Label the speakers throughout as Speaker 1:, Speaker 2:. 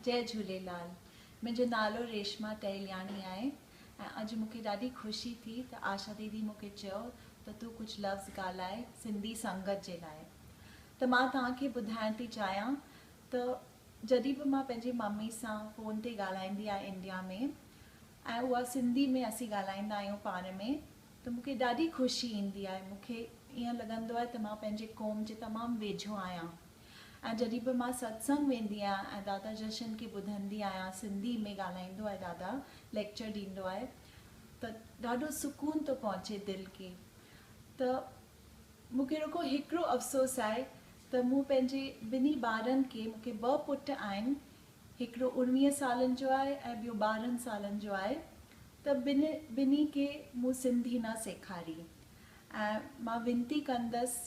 Speaker 1: جئي جهوليلال. منهنجو نالو ريشما ٽهلياڻي آهي ۽ اڄ مون کي ڏاڍي خوشي ٿي ته آشا ديدي مون کي چيو ته تون ڪجهه لفظ ڳالهاء سنڌي سنگت جي لاء ته مان توهان کي ٻڌائڻ ٿي چاهيان ته جڏهن به مان پنهنجي ممي سان فون تي ڳالهائيندي آهيان انڊيا ۾ ۽ اها سنڌي ۾ اسين ڳالهائيندا آهيون پاڻ ۾ ته مون کي ڏاڍي خوشي ايندي آهي مون کي ائين لڳندو آهي ته مان پنهنجي قوم جي تمام ويجهو آهيان. ۽ جڏهن به مان ستسنگ ويندي آهيان ۽ دادا جشن کي ٻڌندي آهيان سنڌي ۾ ڳالهائيندو آهي دادا ليڪچر ڏيندو آهي ته ڏاڍو سڪون ٿو پهچي دل کي ته مون کي رڳو هڪڙو افسوس آهي ته مون پنهنجي ٻنهي ٻارن کي مون کي ٻه پٽ آهن هڪڙو اڻويهه سالن جو آهي ۽ ٻيو 12 سالن جو آهي ته ٻنهي کي مون سنڌي نه سيکاري ۽ مان وينتي ڪندس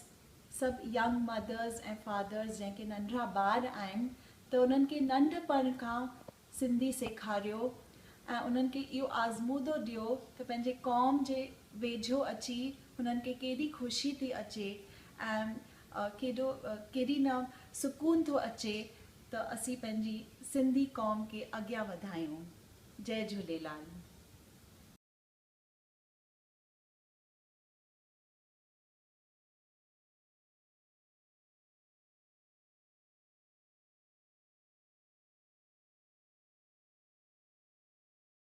Speaker 1: سڀ ينگ مدرز ۽ فادرز جنهن کي ننڍڙا ٻار آهن ته انهن کي ننڍپڻ کان سنڌي سيکاريو ۽ انهن کي اهو آزمودو ڏيو ته پنهنجي قوم جي ويجهو اچي هنن کي ڪيڏي خوشي ٿي اچي ۽ ڪيڏو ڪيڏي نه سڪون ٿو اچي ته اسين پنهنجي سنڌي قوم کي اڳيان وڌايون. جئي جهوليلال.